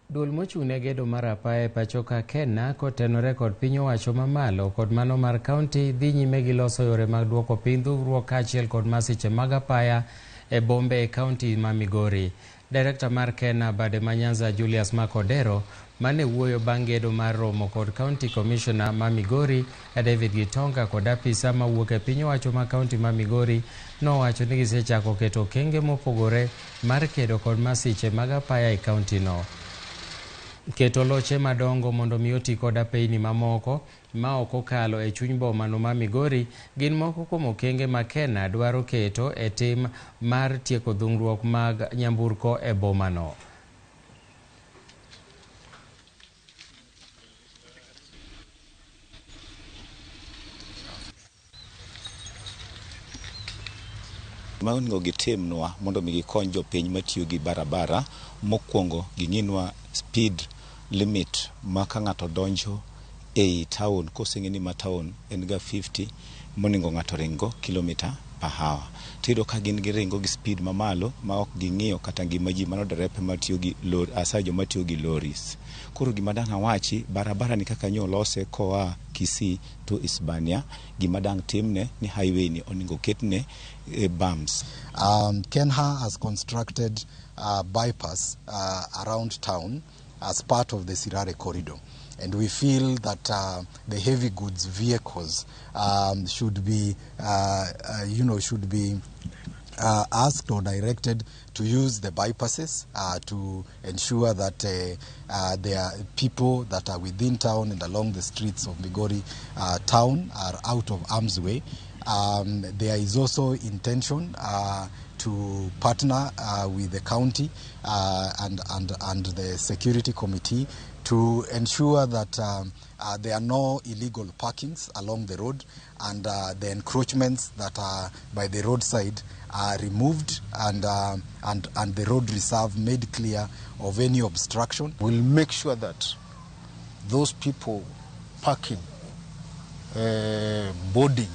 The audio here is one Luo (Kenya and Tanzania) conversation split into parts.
Duol mochung' ne gedo mar apaya e pacho ka KeNHA kotenore kod piny owacho mamalo kod mano mar kaunti dhi nyime gi loso yore mag duoko piny dhugruok kaachiel kod masiche mag apaya e bombe e kaunti ma Migori. Direkta mar KeNHA bade ma Nyanza Julius Makodero mane wuoyo bang' gedo mar romo kod County Commissioner ma Migori David Gitonga kod apisa mawuok e piny owacho ma kaunti ma Migori nowacho ni gisechako keto okenge mopogore mar kedo kod masiche mag apaya e kaunti no. Keto loche madongo mondo mi oti kod apeyni mamoko ma ok okalo e chuny boma no ma Migori gin moko kuom okenge ma KeNHA dwaro keto e tim mar tieko dhungruok mag nyamburko e boma no. Ma onego gitimnwa mondo mi gikony jopiny matiyo gi barabara mokwongo ging'inwa speed limit ma ka ng'ato donjo ei town koseng'e ni ma town en ga 50 monego ng'ato ringo kilometer per hour tiyudo ka gin giringo gi speed mamalo ma ok ging'iyo kata ngima ji mano derepe matiyo gi lori asa joma tiyo gi lorries. Koro gima dang' awachi barabara ni kaka nyo olose koa Kisii to Isebania gima dang' timne ni highway ni onego ketne bumps. KeNHA has constructed a bypass around town as part of the Sirare corridor. And we feel that the heavy goods vehicles should be, should be asked or directed to use the bypasses to ensure that there are people that are within town and along the streets of Migori town are out of harm's way. There is also intention to partner with the county and the security committee to ensure that there are no illegal parkings along the road and the encroachments that are by the roadside are removed and the road reserve made clear of any obstruction. We'll make sure that those people parking, boarding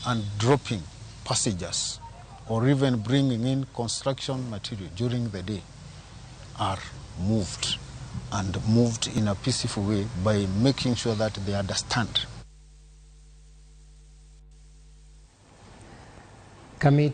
and dropping passengers or even bringing in construction material during the day are moved, and moved in a peaceful way by making sure that they understand. Kamiti